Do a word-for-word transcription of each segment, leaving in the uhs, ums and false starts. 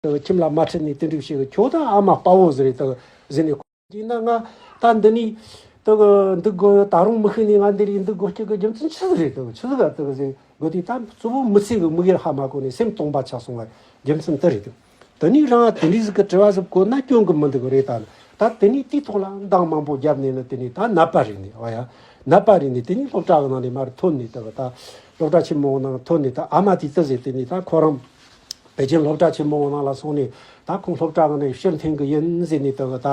དེ་ཁྱིམ་ལ་མ་ཁྲིད་ནས་དེ་འདྲ་བྱེད་གི། ཁྱོད་ད་ཨ་མ་དཔའ་བོ་ཟིག་རེད། དེ་ཟེར་ནས། ཡིན་ན་ང་ད་འདི་ནས་དེ་གི་འདུག་དགོས། ད་རུང་མི་ཤི་ནས་ང་འདི་རིགས་འདུག་དགོས་རྒྱུ་གི་རྒྱུ་མཚན་ཆི་ཟིག་རེད། དེ་གི་ཆི་ཟིག་ག་དེ་གི་ཟེར་དགོས་དུས། ད་གཙོ་བོ་མི་ཚེ་གི་དམིགས་ཡུལ་ཧ་མ་གོ་ནས་སེམས་སྟོང་པ་ཆགས་སོང་བ་རྒྱུ་མཚན་དེ་རེད། དེ་ནས་རང་དེ་འདྲའི་ཟིག་གི་དྲི་བ་ཟིག་བཀོད་ན་སྐྱོན་གི་མི་འདུག་རེད། ད་ད་དེ་ནས་དེའི་ཐོག་ལ་འདང་མང་པོ་བརྒྱབ་ནས་ནི། དེ་ནས་ད་ནད་པ་རེད་ནས། ཨ་ཡ། ནད་པ་རེད་ནས། དེ་ནས་སློབ་གྲྭ་གི་ནང་ནས་མར་ཐོན་ནས། དེ་གི་ད་སློབ་གྲྭ་ཆེན་མོ་གི་ནང་ཐོན་ནས། ད་ཨ་མ་དེས་དེ་ཟེར། དེ་ནས་ད་ཁོ་རང་པེ་ཅིན་སློབ་གྲྭ་ཆེན་མོ་གི་ནང་ལ་སོང་ནས། ད་ཁོང་སློབ་གྲྭ་གི་ནང་ཕྱིར་འཐེན་གི་ཡིན་ཟེར་ནས། དེ་གི་ད་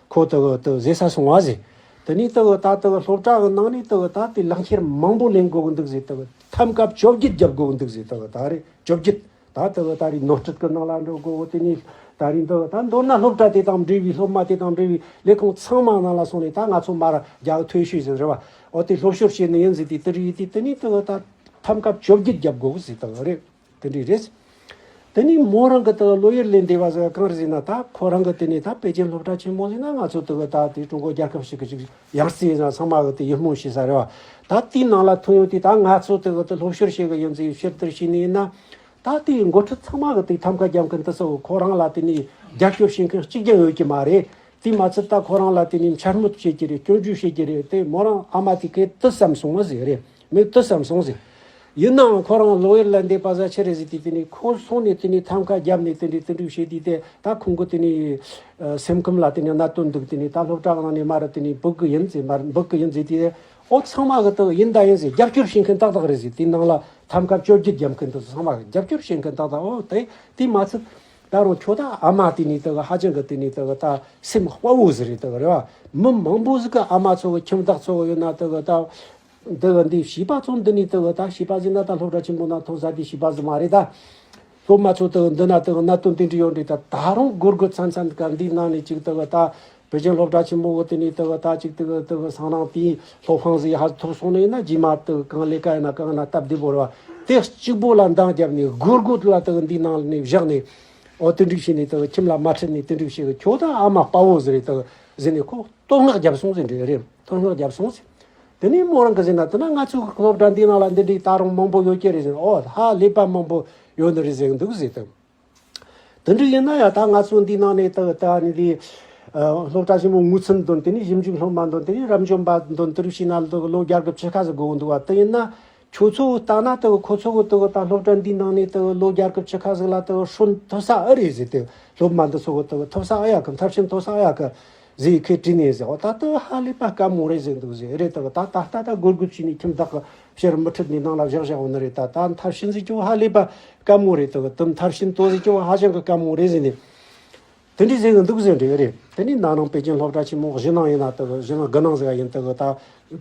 ཁོ་དེ་གི་དེ་ཟེར་ས་སོང་བ་ཟེར། དེ་ནས་དེ་གི་ད་དེ་གི་སློབ་གྲྭ་གི་ནང་ནས་དེ་གི་ད་དེ་ལག་འཁྱེར་མང་པོ་ལེན་དགོས་གི་འདུག་ཟེར། དེ་གི་ཐམ་ཀ་བཅོ་བརྒྱད་རྒྱབ་དགོས་གི་འདུག་ཟེར། དེ་གི་ད་རེ་བཅོ་བརྒྱད། ད་དེ་གི་ད་རེས་ནོར་སྲིད་གི་ནང་ལ་འགྲོ་དགོས། དེ་ནས་ད་རེས་འདི་ད་མདོར་ན་སློབ་གྲྭ་དེ་དང་འབྲེལ་བའི། སློབ་མ་དེ་དང་འབྲེལ་བའི་ལས་ཁུངས་ཚང་མ་ནང་ལ་སོང་ནས། ད་ང་ཚོ་མར་རྒྱ་གི་ཐོས་ཤོས་ཟིག་རེད་བ། འོ་དེ་སློབ་ཤོར་བྱས་ནི་ཡིན་ཟེར་དུས། དེ་རེད་དེ། དེ་ནས་དེ་གི་ད་ཐམ་ཀ་བཅོ་བརྒྱད་རྒྱབ་དགོས་ཟེར། དེ་གི་རེད། དེ་ནས་མོ་རང་གི་དེ་གི་བློ་ཡུལ་ལས་འདས་པ་ཟིག་ག་གང་རེད་ཟེར་ན། ད་ཁོ་རང་གི་དེ་ནས་ད་པེ་ཅིན་སློབ་གྲྭ་ཆེན་མོ་ཟེར་ན། ང་ཚོ་དེ་གི་ད་དེ་ཀྲུང་གོ་རྒྱལ་ཁབ་ཞིག་གི་ཅིག་ཡང་སྲིད་ཡིན་ན་ཚང་མ་གི་དེ་ཡིད་སྨོན་བྱེད་ས་རེད་བ། ད་དེའི་ནང་ལ་ཐོན་ཡོང་དུས། ད་ང་ཚོ་དེ་གི་དེ་སློབ་ཤོར་བྱེད་གི་ཡིན་ཟེར་ཕྱིར་དེར་བྱས་ནི་ཡིན་ན། ད་དེའི་འགོ་ཁྲིད་ཚང་མ་གི་དེ་ཐམ་ཀ་རྒྱབ་མཁན་དེ་ཚོ་ཁོ་རང་ལ་དེ་ནས་རྒྱབ་སྐྱོར་བྱེད་མཁན་གཅིག་ཀྱང་ཡོད་ཀྱི་མ་རེད། དེ་མ་ཚད་ད་ཁོ་རང་ལ་དེ་ནས་འཕྱ་སྨོད་བྱེད་ཀྱི་རེད། སྐྱོན་བརྗོད་བྱེད་ཀྱི་རེད། དེ་མོ་རང་ཨ་མ་དེ་གས་དེ་བསམ་སོང་བ་ཟིག་རེད། མོས་དེ་བསམ་སོང་ཟིག་ཡིན་ནའང་ཁོ་རང་བློ་ཡུལ་ལས་འདས་པ་ཟིག་ཆི་རེད་ཟེར་དུས། དེ་ནས་ཁོ་སོང་ནས་དེ་ནས་ཐམ་ཀ་བརྒྱབ་ནས་དེ་འདྲའི་དེ་འདྲའི་བྱས་དུས། དེ་ད་ཁོང་གི་དེ་ནས་ཨ་སེམས་ཁམས་ལ་དེ་ནས་གནད་དོན་འདུག་དེ་ནས་ད་སློབ་གྲྭ་གི་ནང་ནས་མར་དེ་ནས་འབུད་གི་ཡིན་ཟེར། མར་འབུད་གི་ཡིན་ཟེར་དུས། ཨོ་ཚང་མ་གི་དེ་ཡིན་ད་ཡིན་ཟེར། རྒྱབ་སྐྱོར་བྱེད་མཁན་ཏག་ཏག་རེད་ཟེར། དེའི་ནང་ལ་ཐམ་ཀ་བཅོ་བརྒྱད་རྒྱབ་མཁན་དེ་ཚོ་ཚང་མ་རྒྱབ་སྐྱོར་བྱེད་མཁན་ཏག་ཏག་ཨོ་དེ་དེ་མ་ཚད་ད་རུང་ཁྱོད་ད་ཨ་མ་དེ་ནས་དེ་གི་ཧ་ཅང་གི་དེ་ནས་དེ་གི་ད་སེམས་དཔའ་བོ་ཟིག་རེད། དེ་གི་རེད་བ། མི་མང་པོ་ཟིག་གི་ཨ་མ་ཚོ་གི་ཁྱིམ་བདག་ཚོ་གི་ཡོད་ན། དེ་གི་ད་འདི་གི་འདི་བྱིས་པ་ཚོ་འདི་ནས་དེ་གི་ད་བྱིས་པ་ཟིག་ན་ད་སློབ་གྲྭ་ཆེན་པོ་ནང་ཐོན་ས་དེ་བྱིས་པ་ཟིག་མ་རེད་ད། སློབ་མ་ཚོ་དེ་གི་འདི་ན་དེ་གི་གནད་དོན་དེ་འདྲ་ཡོད་རེད་ད། ད་རུང་སྒུར་སྒུར་ཚན་ཚན་ག་འདིའི་ནང་ནས་ཅིག་དེ་གི་ད་པེ་ཅིན་སློབ་གྲྭ་ཆེན་མོ་གི་དེ་ནས་དེ་གི་ད་ཅིག་དེ་གི་དེ་གི་སང་རང་དེའི་སློབ་དཔོན་ཟིག་ཧ་ཐུག་སོང་ནས་ཡིན་ན། རྗེས་མ་དེ་གི་གང་ལས་ཀ་ཡིན་ན་གང་ཡིན་ན་སྟབས་བདེ་པོ་རེད་བ། དེ་གཅིག་པོ་ལ་འདང་བརྒྱབ་ནས་སྒུར་སྒུར་ལ་དེ་གི་འདིའི་ནང་ནས་བཞག་ནས། ཨོ་དེ་འདྲ་བྱས་ནས་དེ་གི་ཁྱིམ་ལ་མ་ཁྲིད་ནས་དེ་འདྲ་བྱས་གི། ཁྱོད་ད་ཨ་མ་དཔའ་བོ་ཟིག་རེད་དེ་གི་ཟེར་ནས་ཁོ་བསྟོད་བསྔགས་བརྒྱབ་སོང་ཟེར་འདྲ་རེད། བསྟོད་བསྔགས་བརྒྱབ་སོང་ཟེར། དེ་ནས་མོ་རང་གིས་ཟེར་ན། དེ་ན་ང་ཚོའི་སློབ་གྲྭ་འདིའི་ནང་ལ་འདི་འདྲའི་ད་རུང་མང་པོ་ཡོད་ཀྱི་རེད་ཟེར། ཨོ་ཧ་ལས་པ་མང་པོ་ཡོད་ནི་རེད་ཟེར་གི་འདུག་ཟེར་དེ། དེ་འདྲ་ཡིན་ན་ཡང་ད་ང་ཚོ་འདིའི་ནང་ནས་ད་ད་ནི་དེ་ཨ་སློབ་གྲྭ་ཆེན་མོ་ངོས་འཛིན་འདོན། དེ་ནས་ཞིབ་འཇུག་སློབ་མ་འདོན། དེ་ནས་རབ་འབྱམས་པ་འདོན། དེ་རུ་ཕྱིན་ན་ལོ་ལོ་བརྒྱ་དགུ་བཅུ་ཁ་ཟིག་དགོས་གི་འདུག་བ། དེ་ཡིན་ན་ཁྱོད་ཚོ་ལྟ་ན་ད་ཁོ་ཚོ་གི་ད་ད་སློབ་གྲྭ་འདིའི་ནང་ནས་ད་ལོ་བརྒྱ་དགུ་བཅུ་ཁ་ཟིག་ལ་ད་སྲུང་ཐུབ་ས་ཨེ་རེད་ཟེར་དེ། སློབ་མ་འདི་ཚོ་གི་ད་ཐུབ་ས་ཨེ་ཡོད་གི། མཐར་ཕྱིན་ཐུབ་ས་ཨེ་ཡོད་གི་ཟེར་ཁོས་དྲིས་ནས་ཟེར། འོ་ད་ད་ཧ་ལས་པ་དཀའ་མོ་རེད་ཟེར་འདུག་ཟེར། རེད་ད་ད་ད་ད་སྒུར་སྒུར་བྱས་ནས་ཁྱིམ་བདག་གི་ཕྱིར་མི་ཁྲིད་ནས་ནང་ལ་བཞག་བཞག་འོང་ནི་རེད། ད་ད་མཐར་ཕྱིན་ཟེར་རྒྱུ་ཧ་ལས་པ་དཀའ་མོ་རེད། ད་ད་མཐར་ཕྱིན་ཏོ་ཟེར་རྒྱུ་ཧ་ཅང་གི་དཀའ་མོ་རེད་ཟེར་ནས། དེ་འདྲའི་ཟེར་གི་འདུག་ཟེར་འདྲ་རེད། དེ་ནས་ན་ནིང་པེ་ཅིན་སློབ་གྲྭ་ཆེན་མོ་གཞི་ནང་ཡིན་ན་ད་གཞི་ནང་དགུ་ནང་ཟེར་བ་ཡིན། ད་ད་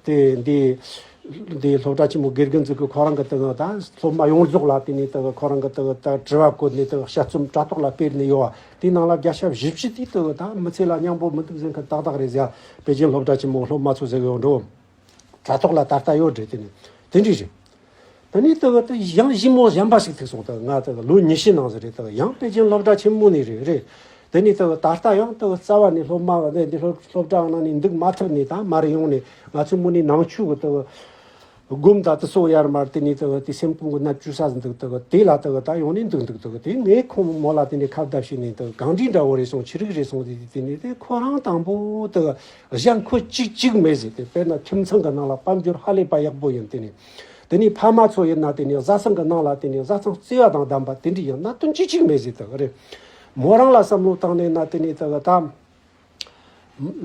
དེ་འདི་འདི་སློབ་གྲྭ་ཆེན་མོ་དགེ་རྒན་ཚོ་གི་ཁོ་རང་གི་ད་ད་སློབ་མ་ཡོངས་རྫོགས་ལ་དེ་ནས་ད་ཁོ་རང་གི་ད་ད་དྲི་བ་བཀོད་ནས་ད་དཔྱད་རྩོམ་དྲ་ཐོག་ལ་སྤེལ་ནས་ཡོད་བ། དེའི་ནང་ལ་བརྒྱ་ཆ་བཞི་བཅུ་དེ་ད་ད་མི་ཚེ་ལ་སྙིང་པོ་མི་འདུག་ཟེར་མཁན་ཏག་ཏག་རེད་ཟེར། པེ་ཅིན་སློབ་གྲྭ་ཆེན་མོ་སློབ་མ་ཚོ་ཟེར་གི་ཡོད་འགྲོ། དྲ་ཐོག་ལ་ད་ལྟ་ཡོད་རེད། དེ་ནི་དེ་འདྲ་རེད། དེ་ནས་ད་ད་ཡང་ཞི་མོ་གཞན་པ་ཞིག་ཐུག་སོང་། ད་ང་ད་ལོ་ཉི་ཤུ་ནང་ཟིག་རེད། ད་ཡང་པེ་ཅིན་སློབ་གྲྭ་ཆེན་མོ་ནས་རེད་རེད། དེ་ནས་ད་ད་ལྟ་ཡང་ད་རྩ་བ་ནས་སློབ་མ་འདི་འདི་སློབ་སློབ་གྲྭ་ནང་ནས་འདུག་མ་ཐུབ་ནས། ད་མར་ཡོང་ནས་ང་ཚོ་མུ་ནས་ནང་ཆོས་གི་ད་སྒོམ་ད་དེ་སོགས་ཡར་མར་དེ་ནས་ད་དེ་སེམས་ཁོང་གི་ནད་བཅོས་ས་ཟིག་འདུག་ད་དེ་ལ་ད་ད་ཡོང་ནས་འདུག་འདུག་ད་དེ་ངས་ཁོང་མོ་ལ་དེ་ནས་ཁ་བརྡ་བྱས་ནས། ད་གང་འདྲའི་འདྲ་བོ་རེད་སོང་། ཆི་རིགས་རེད་སོང་། དེ་དེ་ནས་དེ་ཁོ་རང་དང་པོ་ད་གཞན་ཁོ་གཅིག་གཅིག་མེད་ཟེར། དེ་དཔེར་ན་ཁྱིམ་ཚང་གི་ནང་ལ་དཔལ་འབྱོར་ཧ་ལས་པ་ཡག་པོ་ཡིན། དེ་ནས་དེ་ནས་ཕ་མ་ཚོ་ཡིན་ན་དེ་ནས་བཟའ་ཚང་གི་ནང་ལ་དེ་ནས་བཟའ་ཚང་བརྩེ་བ་དང་ལྡན་པ་དེ་འདྲ་ཡིན། གནད་དོན་གཅིག་གཅིག་མེད་ཟེར། ད་རེད། མོ་རང་ལ་བསམ་བློ་བཏང་ནས་ན་དེ་ནས་ད་གི་ད་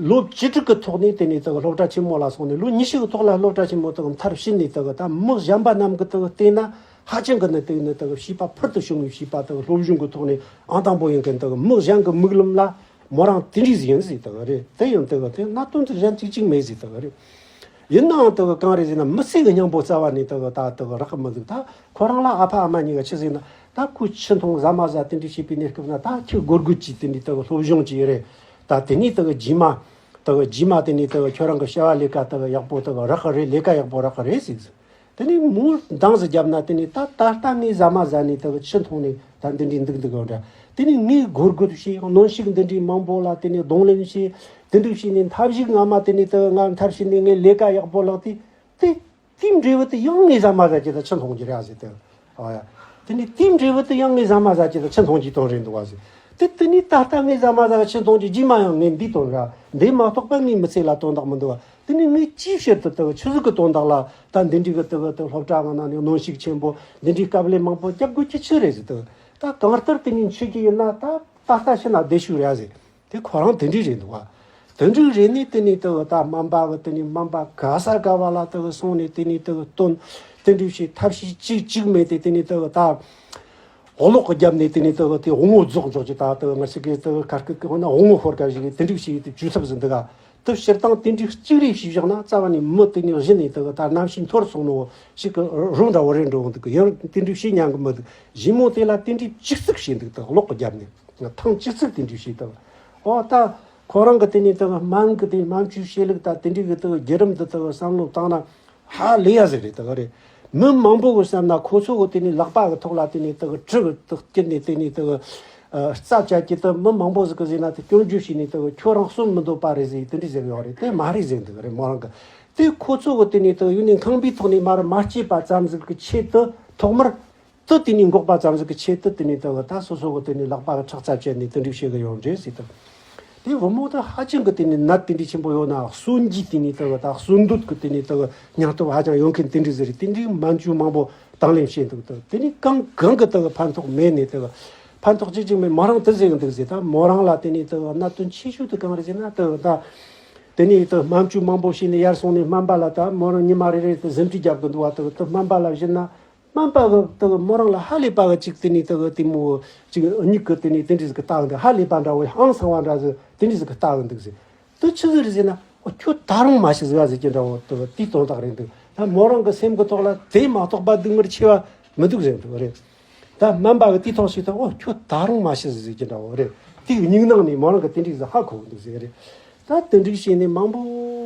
ལོ་བཅུ་དྲུག་གི་ཐོག་ནས་དེ་ནས་ད་གི་སློབ་གྲྭ་ཆེན་མོ་ལ་སོང་ནས། ལོ་ཉི་ཤུ་གི་ཐོག་ལ་སློབ་གྲྭ་ཆེན་མོ་ད་གི་མཐར་ཕྱིན་ནས། ད་གི་ད་མི་གཞན་པ་རྣམས་ཀྱིས་ད་གི་བལྟས་ན་ཧ་ཅང་གི་ནི་དེ་ནི་ད་གི་བྱིས་པ་ཕུལ་དུ་བྱུང་བའི་བྱིས་པ། ད་གི་སློབ་སྦྱོང་གི་ཐོག་ནས་ཨང་དང་པོ་ཡིན་མཁན། ད་གི་མི་གཞན་གྱི་མིག་ལམ་ལ་མོ་རང་དེ་འདྲ་ཟིག་ཡིན་ཟེར། ད་གི་རེད། དེ་ཡང་ད་གི་དེ་གནད་དོན་དེ་གཞན་གཅིག་གཅིག་མེད་ཟེར། ད་གི་རེད། ཡིན་ནའང་ད་གི་གང་རེད་ཟེར་ན། མི་ཚེ་གི་སྙིང་པོ་རྩ་བ་ནས་ད་གི་ད་ད་གི་རག་གི་མི་འདུག་ད་ཁོ་རང་ལ་ཨ་ཕ་ཨ་མ་གཉིས་ཀ་ཆི་ཟེར་ན། ད་ཁོས་ཆུ་འཐུང་ཟ་མ་ཟ་དེ་འདྲ་བྱེད་པའི་གནས་སྐབས་ན། ད་ཁྱོས་སྒོར་སྒོར་གྱིས་དེ་འདྲའི་ད་གི་སློབ་སྦྱོང་བྱས་རེད། ད་དེ་ནས་ད་གི་རྗེས་མ་ད་གི་རྗེས་མ་དེ་ནས་ད་གི་ཁྱོད་རང་གི་བྱ་བ་ལས་ཀ་ད་གི་ཡག་པོ་ད་གི་རག་གི་རེད། ལས་ཀ་ཡག་པོ་རག་གི་རེད་ཟེར་ཟེར། དེ་ནས་མོ་འདང་ཟིག་བརྒྱབ་ན། དེ་ནས་ད་ད་ལྟ་ངས་ཟ་མ་ཟ་ནས་ད་གི་ཆུ་འཐུང་ནས་ད་འདི་འདྲའི་འདུག་འདུག་ཡོད་འདྲ། དེ་ནས་ངས་སྒོར་སྒོར་བྱས། གནོན་ཤུགས་འདི་འདྲའི་མང་པོ་ལ་དེ་ནས་གདོང་ལེན་བྱས། དེ་འདྲ་བྱས་ནས་མཐའ་གཞུག་སྔ་མ་དེ་ནས་ད་གི་ང་མཐར་ཕྱིན་ནས་ངས་ལས་ཀ་ཡག་པོ་ལགས་ཏེ། དེ་དེའི་འབྲས་བུ་དེ་ཡང་ངས་ཟ་མ་ཟ་རྒྱུ་དང་ཆུ་འཐུང་རྒྱུ་རེད་ཟེར་ཏེ། ཨ་ཡ། དེ་ནས་དེའི་འབྲས་བུ་དེ་ཡང་ངས་ཟ་མ་ཟ་གི་དང་ཆུ་འཐུང་གི་དོན་རེད་འདུག་བ་ཟེར། དེ་དེ་ནས་ད་ལྟ་ངས་ཟ་མ་ཟ་གི་ཆུ་འཐུང་གི་རྗེས་མ་ཡང་ངས་འདི་དོན་ར་འདི་མ་གཏོགས་པ་ངའི་མི་ཚེ་ལ་དོན་དག་མི་འདུག་བ། དེ་ནས་ངས་ཅིའི་ཕྱིར་དུ་དེ་ཆུ་ཟིག་གི་དོན་དག་ལ་ད་འདི་འདྲའི་གི་དེ་དེ་སློབ་གྲྭ་ངང་ནང་ནས་གནོན་ཤུགས་ཆེན་པོ་འདི་འདྲའི་དཀའ་ལས་མང་པོ་རྒྱབ་དགོས་ཀྱི་ཆི་རེད་ཟེར། དེ་ད་གང་ལྟར་དེ་ནས་འཆི་གི་ཡིན་ན་ད་ད་ལྟ་ཤི་ན་བདེ་ཤོས་རེད་ཟེར། དེ་ཁོ་རང་དེ་འདྲའི་རེད་འདུག་བ། དེ་འདྲའི་རེད་ནས་དེ་ནས་དེ་ད་སྨན་པ་གི་དེ་ནས་སྨན་པ་ག་ས་ག་བ་ལ་དེ་སོང་ནས་དེ་ནས་དེ་སྟོན་དེ་འདྲའི་བྱས་ཐབས་ཤེས་གཅིག་གཅིག་མེད་དེ་དེ་ནས་དེ་ད། གློག་གི་རྒྱབ་ནས་དེ་ནས་དེ་དེ་དབང་པོ་རྫོགས་འཇོག་གི་ད་དེ་ང་ཞིག་གིས་དེ་ཁར་སྐུད་ཀྱི་ཧོ་ན་དབང་པོ་ཤོར་ག་ཞིག་གིས་དེ་འདྲའི་བྱས་དེ་བཅོས་ཐབས་ཟིན་འདུག་ག་དེ་སྤྱིར་བཏང་དེ་འདྲའི་གཅིག་རེ་བྱས་བཞག་ན་རྩ་བ་ནས་མི་དེ་ནས་གཞི་ནས་དེ་ད་རྣམ་ཤེས་འཐོར་སོང་ནོ་ཞིག་གི་རུ་འདྲ་བོ་རེད་འགྲོ་འདུག་གི་ཡང་དེ་འདྲའི་བྱས་ཉན་གི་མི་འདུག་གཞི་མོ་དེ་ལ་དེ་འདྲའི་གཅིག་ཙིག་བྱས་འདུག་དེ་གློག་གི་རྒྱབ་ནས་ཐེངས་གཅིག་ཙིག་དེ་འདྲའི་བྱས་དེ་ཨོ་ད་ཁོ་རང་གི་དེ་ནས་དེ་སྨན་གི་དེ་སྨན་བཅོས་བྱེད་ལུགས་ད་དེ་འདྲའི་གི་དེ་བརྒྱུད་རིམ་དེ་དེ་བསམ་བློ་བཏང་ན། ཧ་ལས་ཡ་ཟིག་རེད་དེ་ག་རེད། མི་མང་པོ་གི་བསམ་ན་ཁོ་ཚོ་གི་དེ་ནས་ལག་པ་གི་ཐོག་ལ་དེ་ནས་དེ་གི་གྲི་གི་དེ་སྐྱིད་ནས་དེ་ནས་དེ་གི་རྩ་བཅད་ཀྱི་དེ་མི་མང་པོ་ཟིག་གི་ཟེར་ན་དེ་སྐྱོན་བརྗོད་བྱས་ནས་དེ་གི་ཁྱོད་རང་གསོན་མི་འདོད་པ་རེད་ཟེར་དེ་འདྲ་ཟེར་གི་ཡོད་རེད། དེ་མ་རེད་ཟེར་འདུག་རེད་མོ་རང་གི། དེ་ཁོ་ཚོ་གི་དེ་ནས་དེ་གི་ཡུན་ནས་ཁང་པའི་ཐོག་ནས་མར་མ་སྐྱེས་པ་ཙམ་ཟིག་གི་ཆེད་དུ་ཐོག་མར། དུ་དེ་ནས་འགོག་པ་ཙམ་ཟིག་གི་ཆེད་དུ་དེ་ནས་དེ་གི་ད་སོ་སོ་གི་དེ་ནས་ལག་པ་གི་ཁྲག་རྩ་བཅད་ནས་དེ་འདྲ་བྱེད་གི་ཡོད་རེད་ཟེར་དུ། དེ་བུ་མོ་དེ་ཧ་ཅང་གི་དེ་ནས་ནད་དེ་འདྲ་ཆེན་པོ་ཡོད་ན་གསོན་གྱི་དེ་ནས་དེ་གི་ད་གསོན་འདོད་གི་དེ་ནས་དེ་གི་སྙིང་སྟོབས་ཧ་ཅང་ཡོད་མཁན་དེ་འདྲ་ཟིག་རེད། དེ་འདྲའི་སྨན་བཅོས་མང་པོ་དང་ལེན་བྱས་འདུག་དེ་དེ་ནས་གང་གང་གི་དེ་གི་ཕན་ཐོགས་མེད་ནས་དེ་གི་ཕན་ཐོགས་ཅི་ཅིག་མེད། མོ་རང་དེ་ཟེར་གི་འདུག་ཟེར། ད་མོ་རང་ལ་དེ་ནས་དེ་གི་གནད་དོན་ཆེ་ཤོས་དེ་གང་རེད་ཟེར་ན་དེ་གི་ད་དེ་ནས་དེ་སྨན་བཅོས་མང་པོ་བྱས་ནས་ཡར་སོང་ནས་སྨན་པ་ལ་ད་མོ་རང་ཉི་མ་རེ་རེ་དེ་ཟིན་བྲིས་རྒྱབ་གི་འདུག་བ། དེ་གི་དེ་སྨན་པ་ལ་བྱིན་ན། སྨན་པ་གི་དེ་གི་མོ་རང་ལ་ཧ་ལས་པ་གི་ཅིག་དེ་ནས་དེ་གི་དེ་མོ་ཅིག་མྱིག་གི་དེ་ནས་དེ་འདྲ་ཟིག་གི་ལྟ་གི་འདུག་ཧ་ལས་པ་འདྲ་བོ་ཧང་སང་བ་འདྲ་ཟིག་དེ་འདྲ་ཟིག་གི་ལྟ་གི་འདུག་ཟེར། དེ་ཆི་ཟིག་རེད་ཟེར་ན་ཨོ་ཁྱོད་ད་རུང་མ་ཤི་ཟིག་ཟེར་གྱི་འདྲ་བོ་དེ་གི་དེའི་དོན་དག་རེད་འདུག་ད་མོ་རང་གི་སེམས་གི་ཐོག་ལ་དེ་མ་གཏོགས་པ་སྡུག་མིར་ཆེ་བ་མི་འདུག་ཟེར་འདུག་རེད། ད་སྨན་པ་གི་དེའི་ཐོག་ཞིག་ད་ཨོ་ཁྱོད་ད་རུང་མ་ཤི་ཟིག་ཟེར་གྱི་འདྲ་བོ་རེད། དེའི་སྙིང་ནང་ནས་མོ་རང་གི་དེ་འདྲ་ཟིག་ཧ་གོ་གི་འདུག་ཟེར་རེད། ད་དེ་འདྲ་བྱས་ནས་མང་པོ་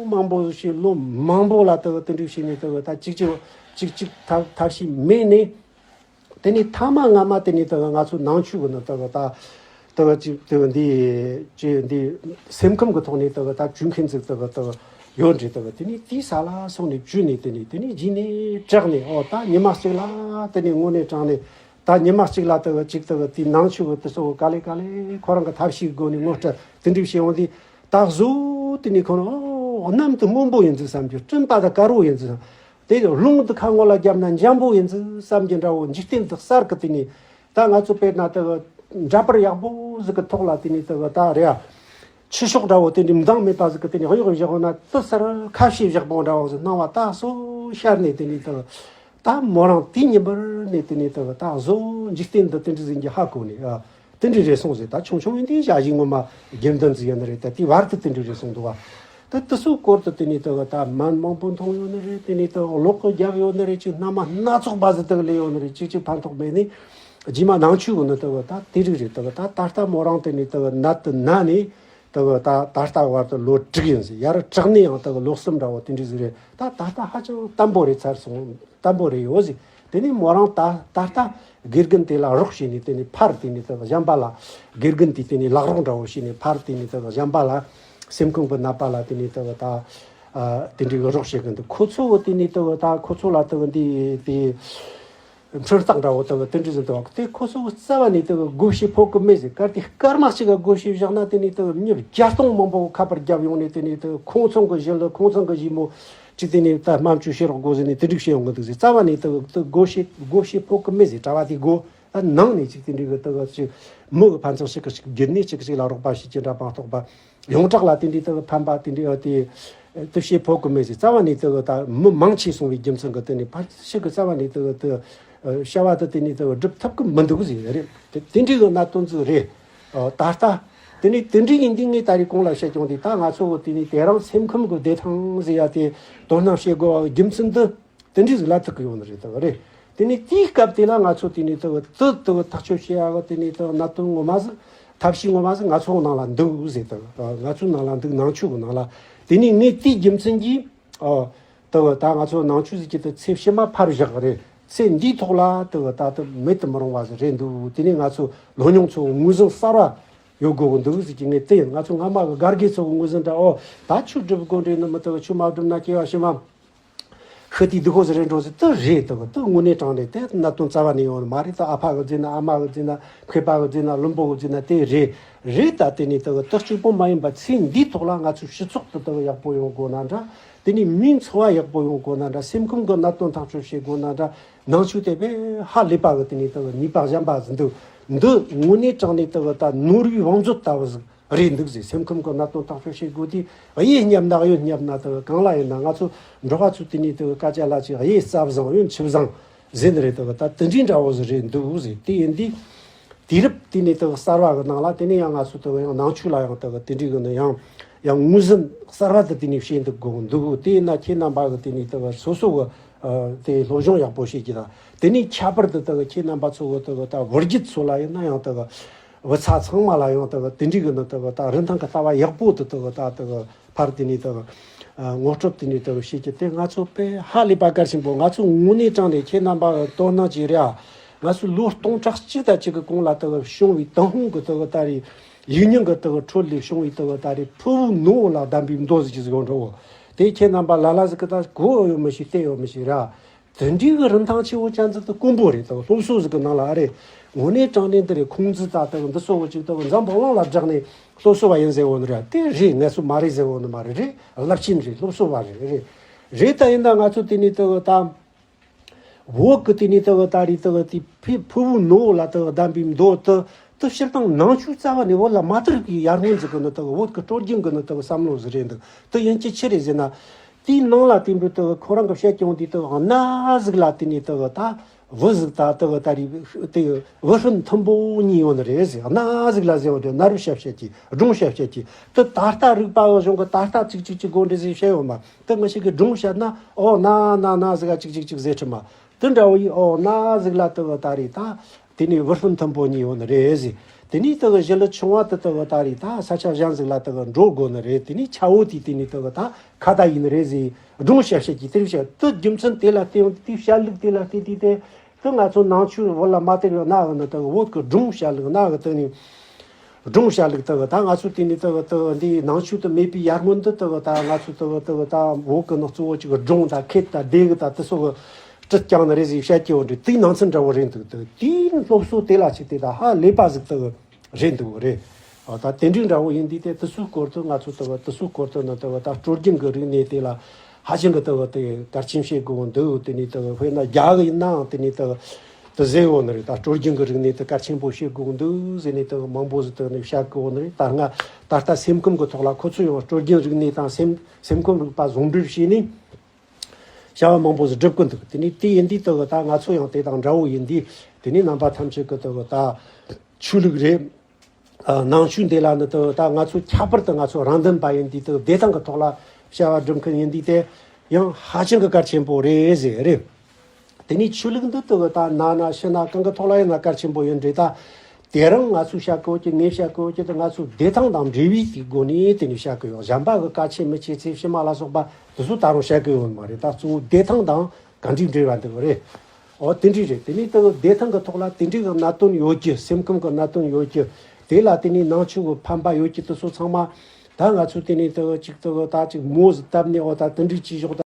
མང་པོ་ཞིག་ལོ་མང་པོ་ལ་དེ་གི་དེ་འདྲ་བྱས་ནས་དེ་གི་ད་ཅིག་ཅིག་ཅིག་ཅིག་ཐབས་ཐབས་ཤེས་མེད་ནས། དེ་ནས་ཐ་མ་སྔ་མ་དེ་ནས་དེ་གི་ང་ཚོ་ནང་ཆོས་གི་ནི་དེ་གི་ད་དེ་གི་ཅིག་དེ་གི་འདི་ཅིག་འདི་སེམས་ཁམས་གི་ཐོག་ནས་དེ་གི་ད་བཅོས་མཁན་ཅིག་དེ་གི་དེ་གི་ཡོད་འདྲ། དེ་གི་དེ་ནས་དེའི་ས་ལ་སོང་ནས་བཅོས་ནས་དེ་ནས་དེ་ནས་རྗེས་ནས་དྲག་ནས་ཨོ་ད་ཉི་མ་གཅིག་ལ་དེ་ནས་དངོས་གནས་དྲང་ནས། ད་ཉི་མ་གཅིག་ལ་དེ་གི་ཅིག་དེ་གི་དེའི་ནང་ཆོས་གི་དེ་ཚོ་གི་ག་ལེ་ག་ལེ་ཁོ་རང་གི་ཐབས་ཤེས་སྒོ་ནས་ངོ་སྤྲད་དེ་འདྲ་བྱས་འོང་དུས་ད་གཟོད་དེ་ནས་ཁོ་རང་ཨོ་གནམ་དུ་སྔོན་པོ་ཡིན་ཟིག་བསམ་རྒྱུ། སྤྲིན་པ་དང་དཀར་པོ་ཡིན་ཟིག་བསམ། དེ་རླུང་དུ་ཁ་ངོ་ལ་བརྒྱབ་ན་འཇམ་པོ་ཡིན་ཟིག་བསམ་རྒྱུ་འདྲ་བོ། འཇིག་རྟེན་དུ་གསར་གི་དེ་ནས་ད་ང་ཚོ་དཔེར་ན་དེ་གི་འདྲ་པར་ཡག་པོ་ཟིག་གི་ཐོག་ལ་དེ་ནས་དེ་གི་ད་རེད་ཨ། ཆུ་ཤོག་འདྲ་བོ་དེ་འདྲའི་མདངས་མེད་པ་ཟིག་གི་དེ་ནས་གཡོག་བཞག་ན་དེ་སར་ཁ་ཕྱེ་བཞག་པོ་འདྲ་བོ་ཟིག་སྣང་བ་ད་སོ་ཤར་ནས་དེ་ནས་དེ་གི་ད་མོ་རང་དེ་ཉིན་པར་ནས་དེ་ནས་དེ་གི་ད་གཟོད་འཇིག་རྟེན་འདི་དེ་འདྲ་ཟིག་གི་ཧ་གོ་ནས་ཨ། དེ་འདྲ་རེད་སོང་ཟེར། ད་ཆུང་ཆུང་ཡིན་དུས་ཞག་བཞི་ངོ་མ་དགེ་འདུན་ཟིག་ཡོད་ནི་རེད། ད་དེའི་བར་དུ་དེ་འདྲ་རེད་སོང་འདུག་བ། ད་དེ་ཚོའི་སྐོར་དུ་དེ་ནས་དེ་གི་ད་སྨན་མང་པོ་འཐུང་ཡོད་ནི་རེད། དེ་ནས་དེ་གི་གློག་གི་རྒྱབ་ཡོད་ནི་རེད། ཅིག་སྣ་མ་སྣ་ཚོགས་པ་ཟིག་དེ་གི་ལས་ཡོད་ནི་རེད། ཅིག་ཅིག་ཕན་ཐོགས་མེད་ནི། རྗེས་མ་ནང་ཆོས་གི་ནི་དེ་གི་ད་དེ་རིགས་རེད། དེ་གི་ད་ད་ལྟ་མོ་རང་དེ་ནས་དེ་གི་ནད་དུ་ན་ནས་དེ་གི་ད་ད་ལྟ་བར་དུ་ལོ་དྲུག་ཡིན་ཟེར། ཡར་དྲག་ནས་ཡང་དེ་གི་ལོ་གསུམ་འདྲ་བོ་དེ་འདྲ་ཟིག་རེད། ད་ད་ལྟ་ཧ་ཅང་བརྟན་པོ་རེད་ཚར་སོང་། བརྟན་པོ་རེད་ཡོད་ཟིག་དེ་ནས་མོ་རང་ད་ད་ལྟ་དགེ་རྒན་དེ་ལ་རོགས་བྱས་ནས་དེ་ནས་ཕར་དེ་ནས་དེ་གཞན་པ་ལ་དགེ་རྒན་དེ་དེ་ནས་ལག་རོགས་འདྲ་བོ་བྱས་ནས་ཕར་དེ་ནས་དེ་གཞན་པ་ལ་སེམས་ཁམས་ཀྱི་ནད་པ་ལ་དེ་ནས་དེ་ད་ཨ་དེ་འདྲའི་རོགས་བྱེད་གི་འདུག་ཁོ་ཚོ་དེ་ནས་དེ་ད་ཁོ་ཚོ་ལ་དེ་འདི་དེ་འཕྲུལ་རྟགས་འདྲ་བོ་དེ་དེ་འདྲ་ཟིན་དུ་དེ་ཁོ་ཚོ་རྩ་བ་ནས་དེ་བགོ་བཤའ་ཕོག་གི་མེད་ཟེར། གལ་ཏེ་སྐར་མ་གཅིག་ག་བགོ་བཤའ་བཞག་ན་དེ་ནས་དེ་མི་བརྒྱ་སྟོང་མང་པོ་ཁ་པར་བརྒྱབ་ཡོང་ནས་དེ་ནས་དེ་ཁོང་ཚང་གི་ཞི་ལུ་ཁོང་ཚང་གི་ཞི་མོ། གཅིག་དེ་ནས་ད་སྨན་བཅོས་བྱེད་རོགས་དགོས་ཟེར་ནས་དེ་འགྲིག་བྱེད་ཡོང་གི་འདུག་ཟེར། རྩ་བ་ནས་དེ་དེ་བགོ་བཤའ་བགོ་བཤའ་ཕོག་གི་མེད་ཟེར། གྲྭ་བ་དེ་དགོས་ད་ནང་ནས་གཅིག་དེ་འགྲིག་གི་དེ་གི་ཅིག་མི་གི་ཕན་ཚུན་གཅིག་གི་གཅིག་བརྒྱུད་ནས་གཅིག་གཅིག་ལ་རོགས་པ་བྱེད་ཀྱི་འདྲ་མ་གཏོགས་པ་ཡོངས་གྲགས་ལ་དེ་འདྲའི་དེ་གི་ཕན་པ་དེ་འདྲའི་ཨ་དེ་དེ་བྱེད་ཕོག་གི་མེད་ཟེར། རྩ་བ་ནས་དེ་གི་ད་མི་མང་ཆེ་སོང་བའི་རྒྱུ་མཚན་གི་དེ་ནས་ཕར་ཕྱི་གི་རྩ་བ་ནས་དེ་གི་དེ་བྱ་བ་དེ་དེ་ནས་དེ་གི་སྒྲུབ་ཐུབ་གི་མི་འདུག་ཟེར་རེད། དེ་དེ་འདྲའི་གི་གནད་དོན་ཟིག་རེད། ཨ་ད་ལྟ། དེ་ནས་དེ་འདྲའི་ཡིན་དུས་ངས་ད་རེས་གོང་ལ་བཤད་ཀྱང་དེ་ད་ང་ཚོ་གི་དེ་ནས་དེ་རིང་སེམས་ཁམས་ཀྱི་བདེ་ཐང་ཟེར་ཡ་དེ་དོ་སྣང་བྱེད་དགོས་པ་རྒྱུ་མཚན་དེ་དེ་འདྲའི་ཟིག་ལ་ཐུག་གི་ཡོད་ནི་རེད་དེ་རེད། དེ་ནས་དེའི་སྐབས་དེ་ལ་ང་ཚོ་དེ་ནས་དེ་དེ་དེ་ཐག་གཅོད་བྱེད་ཡ་གི་དེ་ནས་དེ་གནད་དོན་ངོ་མ་ཟིག་ཐབས་ཤེས་ངོ་མ་ཟིག་ང་ཚོ་ནང་ལ་འདུག་ཟེར་དེ་ང་ཚོའི་ནང་ལ་འདུག་ནང་ཆོས་གི་ནང་ལ། དེ་ནས་ངས་དེའི་རྒྱུ་མཚན་གྱིས། ཨོ། དེ་གི་ད་ང་ཚོ་ནང་ཆོས་ཟེར་གྱི་དེ་ཚེ་ཕྱི་མ་ཕར་བཞག་གི་རེད། ཚེ་འདིའི་ཐོག་ལ་དེ་གི་ད་དེ་མེད་དུ་མི་རུང་བ་ཟིག་རེད་འདུག་དེ་ནས་ང་ཚོ་ལོ་ཉུང་ཚོ་ངོས་ཟིན་གསར་བ་ཡོད་དགོས་གི་འདུག་ཟེར་གྱི་ངས་དེ་ཡིན། ང་ཚོ་སྔ་མ་གི་སྒར་གྱི་ཚོ་གི་ངོས་ཟིན་འདྲ་ཨོ་ད་ཆོས་སྒྲུབ་དགོས་འདྲེ་ནི་མི་དེ་གི་ཆོས་མ་སྒྲུབ་ན་སྐྱེ་བ་ཕྱི་མ་ ཁུ་དེ་སྡུག་ཧོ་ཟི་རེད་འགྲོ་ཟི་དུ་རེད་དུ་དུ་དངོས་གནས་དྲང་གནས་དེ་གནད་དོན་རྩ་བ་ནས་ཡོང་ནི་མ་རེད། ད་ཨ་ཕ་གི་རྫུན་ན་ཨ་མ་གི་རྫུན་ན་མཁས་པ་གི་རྫུན་ན་བླུན་པོ་གི་རྫུན་ན་དེ་རེད། རེད་ད་དེ་ནས་དུ་དུ་གཅིག་པོ་མ་ཡིན་པ་ཚེ་འདིའི་ཐོག་ལ་ང་ཚོའི་སྤྱི་ཚོགས་དུ་དུ་ཡག་པོ་ཡོང་དགོས་ན་འདྲ། དེ་ནས་མིའི་འཚོ་བ་ཡག་པོ་ཡོང་དགོས་ན་འདྲ། སེམས་ཁམས་གི་གནད་དོན་ཐག་གཅོད་བྱེད་དགོས་ན་འདྲ། ནང་ཆོས་དེ་བས་ཧ་ལས་པ་གི་དེ་ནས་དུ་ནུས་པ་གཞན་པ་ཟིན་འདུག་འདི་དངོས་གནས་དྲང་གནས་དུ་ད་ནོར་བུའི་བང་མཛོད་ལྟ་བུ་ཟིག་རེད་འདུག་ཟེར། སེམས་ཁམས་ཀྱི་གནད་དོན་ཐག་གཅོད་བྱེད་དགོས་དུས་གཡས་བསྙབ་ན་གཡོན་བསྙབ་ན་དུ་གང་ལ་ཡིན་ན་ང་ཚོ་འབྲོག་པ་ཚོ་དེ་ནས་དུ་སྐད་ཆ་ལ་ཅིག་གཡས་རྩ་བཟང་གཡོན་ཆུ་བཟང་ཟེར་ནི་རེད། དུ་ད་དེ་འདྲའི་འདྲ་བོ་ཟིག་རེད་འདུག་ཟེར། དེ་ཡིན་དུས་དུས་རབས་དེ་ནས་དུ་གསར་བ་གི་ནང་ལ་དེ་ནས་ཡང་ང་ཚོ་དུ་ཡང་ནང་ཆོས་ལ་ཡང་དུ་དེ་འདྲའི་གི་ནི་ཡང་ཡང་ངོས་ཟིན་གསར་བ་དུ་དེ་ནས་བྱེད་འདུག་དགོས་འདུག་དེ་ཡིན་ན་ཁྱེད་རྣམ་པ་གི་དེ་ནས་དུ་སོ་སོ་གི་དེ་སློབ་སྦྱོང་ཡག་པོ་བྱེད་ཀྱི་དང་། དེ་ནས་ཁྱད་པར་དུ་དུ་ཁྱེད་རྣམ་པ་ཚོ་གི་དུ་ད་བུ་རྒྱུད་ཚོ་ལ་ཡིན་ན་ཡང་དུ་བུ་ཚ་ཚང་མ་ལ་ཡང་དག་དེ་འདྲའི་གི་ནི་དག་ད་རིན་ཐང་གི་ལྟ་བ་ཡག་པོ་དུ་དག་ད་དག་ཕར་དེ་ནས་དག་ངོ་སྤྲོད་དེ་ནས་དག་བྱེད་ཀྱི་དེ་ང་ཚོ་དཔེ་ཧ་ལས་པ་གལ་ཆེན་པོ། ང་ཚོ་དངོས་གནས་དྲང་ནས་ཁྱེད་རྣམ་པ་དོ་སྣང་བྱེད་རེད་ཨ། ང་ཚོ་ལོ་སྟོང་ཕྲག་གཅིག་དང་གཅིག་གི་གོང་ལ་དག་བྱུང་བའི་ཏུན་ཧོང་གི་དག་ད་རེད། ཡིག་རྙིང་གི་དག་ཁྲོད་ལས་བྱུང་བའི་དག་ད་རེད། ཕུ་བོ་ནུ་བོ་ལ་གདམས་པའི་མདོ་ཟིག་ཅིག་ཟིག་ཡོད་འགྲོ་བོ། དེ་ཁྱེད་རྣམ་པ་ལ་ལ་ཟིག་གི་ད་གོ་ཡོད་མི་ཤེས་བལྟས་ཡོད་མི་ཤེས་ར། དེ་འདྲའི་གི་རིན་ཐང་ཆེ་བོ་ཅན་ཟིག་ཏུ་དཀོན་པོ་རེད། དང་སློབ་གསོ་ཟིག་གི་ནང་ལ་ཨ་རེ། དངོས་གནས་དྲང་གནས་འདི་རེད། ཁུང་ཙི་ད་ལྟ་འདི་སོ་བོ་ཅིག་ཏུ་འཛམ་བུ་གླིང་ལ་བསྒྲགས་ནས་སློབ་གསོ་བ་ཡིན་ཟེར་བོ་ནི་རེད། དེ་རེད། ངལ་གསོ་མ་རེད་ཟེར་བོ་ནི་མ་རེད། རེད། རླབས་ཆེན་རེད། སློབ་གསོ་བ་རེད། རེད། རེད་ད་ཡིན་ད་ང་ཚོ་དེ་ནས་ཏུ་ད་བོད་ཀྱི་དེ་ནས་ཏུ་ད་རེད་ཏུ་དེ་ཕི་ཕུ་བོ་ནོ་ལ་ཏུ་གདམས་པའི་མདོ་དུ་དུ་སྤྱིར་བཏང་ནང་ཆོས་རྩ་བ་ནས་བོད་ལ་མ་དར་བའི་ཡར་སྔོན་ཟིག་གི་ནི་ཏུ་བོད་ཀྱི་སྲོལ་རྒྱུན་གྱི་ནི་ཏུ་བསམ་བློ་ཟིག་རེད་འདུག་དུ་ཡིན་གྱི་ཆི་རེད་ཟེར་ན། དེའི་ནང་ལ་དེ་འདྲ་དུ་ཁོ་རང་གི་བཤད་ཀྱང་དེ་དུ་གནའ་ཟིག་ལ་དེ་ནས་དུ་ད་བུ་ཟིག་ད་དུ་ད་རེད་དེ་བུ་སྤུན་མཐུན་པོ་གཉིས་ཡོད་ནི་རེད་ཟེར། གནའ་ཟིག་ལ་ཟེར་བ་དེ་གནའ་རབས་བཤད་བཤད་ཀྱི་སྒྲུང་བཤད་བཤད་ཀྱི་དུ་ད་ལྟ་རིག་པ་གི་གཞུང་གི་ད་ལྟ་ཅིག་ཅིག་ཅིག་དགོས་འདྲ་ཟིག་བཤད་ཡོད་མ་དུ་ང་ཞིག་གི་སྒྲུང་བཤད་ན་ཨོ་གནའ་གནའ་གནའ་ཟིག་ག་ཅིག་ཅིག་ཅིག་ཟེར་ཁྲི་མ་དུ་འདྲ་བོ་ཡིས་ཨོ་གནའ་ཟིག་ལ་དུ་ད་རེད་ད། དེ་ནས་བུ་སྤུན་མཐུན་པོ་གཉིས་ཡོད་ནི་རེད་ཟེར། དེ་ནས་དེ་གི་གཞི་ལ་ཆུང་བ་དེ་དེ་གི་ད་རེད་ད་ས་ཆ་གཞན་ཟིག་ལ་དེ་གི་འགྲོ་དགོས་ནི་རེད། དེ་ནས་ཆ་བོ་དེ་དེ་ནས་དེ་གི་ད་ཁ་ད་ཡིན་ནི་རེད་ཟེར། སྒྲུང་བཤད་བཤད་ཀྱི་དེར་བཤད་དེ་རྒྱུ་མཚན་དེ་ལ་བལྟས་ཡོང་དེ་བཤད་ལུགས་དེ་ལ་བལྟས་དུས་དེ་དེ་ང་ཚོ་ནང་ཆོས་བོད་ལ་མ་དར་བའི་གནའ་གི་ནི་དེ་གི་བོད་ཀྱི་སྒྲུང་བཤད་ལུགས་གནའ་གི་དེ་ནས་སྒྲུང་བཤད་ལུགས་དེ་གི་ད་ང་ཚོ་དེ་ནས་དེ་གི་དེ་གི་འདི་ནང་ཆོས་དེ་མེད་པའི་ཡར་སྔོན་དུ་དེ་གི་ད་ང་ཚོ་དེ་གི་དེ་གི་ད་བོད་ཀྱི་ནི་གཙོ་བོ་གཅིག་གི་སྒྲུང་དང་མཁས་དང་སྡེ་གི་ད་དེ་སོགས་གི་བྲིས་བསྐྱངས་ནི་རེད་ཟེར་བཤད་ཀྱི་ཡོད་འདྲ། དེའི་ནང་ཚན་འདྲ་བོ་རེད་འདུག་དེ་དེའི་སློབ་གསོ་དེ་ལ་ཆེ་དེ་ད་ཧ་ལས་པ་ཟིག་དེ་རེད་འདུག་རེད། ཨ་ད་དེ་འདྲའི་འདྲ་བོ་ཡིན་དུས་དེ་དེ་ཚོའི་སྐོར་དུ་ང་ཚོ་དེ་དེ་ཚོའི་སྐོར་དུ་ནི་དེ་ད་སྲོལ་རྒྱུན་གྱི་རིག་གནས་དེ་ལ་ཧ་ཅང་གི་དེ་དེ་གལ་ཆེན་བྱེད་དགོས་འདུག་དེ་ནས་དེ་དཔེར་ན་རྒྱ་གི་ཡིན་ནའང་དེ་ནས་དེ་དེ་ཟེར་ཡོད་ནི་རེད། ད་སྲོལ་རྒྱུན་གྱི་རིག་གནས་དེ་གལ་ཆེན་པོ་བྱེད་དགོས་འདུག་ཟེར་ནས་དེ་མང་པོ་ཟིག་དེ་ནས་བཤད་གི་ཡོད་ནི་རེད། ད་སྔ་ད་ལྟ་སེམས་ཁམས་ཀྱི་ཐོག་ལ་ཁོ་ཚོ་ཡང་སྲོལ་རྒྱུན་རིག་གནས་དང་སེམས་སེམས་ཁམས་རིག་པ་ཟུང་འབྲེལ་བྱས་ནས། བྱ་བ་མང་པོ་ཟིག་སྒྲུབ་ཀྱི་འདུག་དེ་ནས་དེ་ཡིན་དུས་དེ་གི་ད་ང་ཚོ་ཡང་དེ་དང་འདྲ་བོ་ཡིན་དུས་དེ་ནས་རྣམ་པ་ཐམས་ཅད་ཀྱི་དེ་གི་ད་ཆོས་ལུགས་རེད། ཨ་ནང་ཆོས་འདི་ལ་ནི་དེ་གི་ད་ང་ཚོ་ཁྱད་པར་དུ་ང་ཚོ་རང་དོན་པ་ཡིན་དུས་དེ་གི་བདེ་ཐང་གི་ཐོག་ལ་བྱ་བ་སྒྲུབ་མཁན་ཡིན་དུས་དེ་ཡང་ཧ་ཅང་གི་གལ་ཆེན་པོ་རེད་ཟེར་རེད། དེ་ནས་ཆོས་ལུགས་འདི་དེ་གི་ད་ན་ན་ཤི་ན་གང་གི་ཐོག་ལ་ཡིན་ན་གལ་ཆེན་པོ་ཡིན་རེད་ད། དེ་རིང་ང་ཚོས་བཤད་གོ་གི་ངས་བཤད་གོ་གི་དེ་ང་ཚོའི་བདེ་ཐང་དང་འབྲེལ་བའི་དེའི་སྒོ་ནས་དེ་ནས་བཤད་གི་ཡོད། གཞན་པ་གི་བཀའ་ཆད་མི་ཆད་ཚེ་ཕྱི་མ་ལ་སོགས་པ་དེ་ཚོ་ད་རུང་བཤད་གི་ཡོད་མ་རེད། ད་གཙོ་བོ་བདེ་ཐང་དང་ག་འདྲའི་འབྲེལ་བ་འདུག་རེད། ཨོ་དེ་འདྲའི་རེད། དེ་ནས་དེ་གི་བདེ་ཐང་གི་ཐོག་ལ་དེ་འདྲའི་གི་གནད་དོན་ཡོད་རྒྱུ། སེམས་ཁམས་གི་གནད་དོན་ཡོད་རྒྱུ། དེ་ལ་དེ་ནས་ནང་ཆོས་གི་ཕན་པ་ཡོད་རྒྱུ་དེ་ཚོ་ཚང་མ་ད་ང་ཚོས་དེ་ནས་དེ་གི་ཅིག་དེ་གི་ད་ཅིག་མོ་ཟིག་བཏབ་ནས་ཨོ་ད་དེ་འདྲའི་ཅིག་ཞོག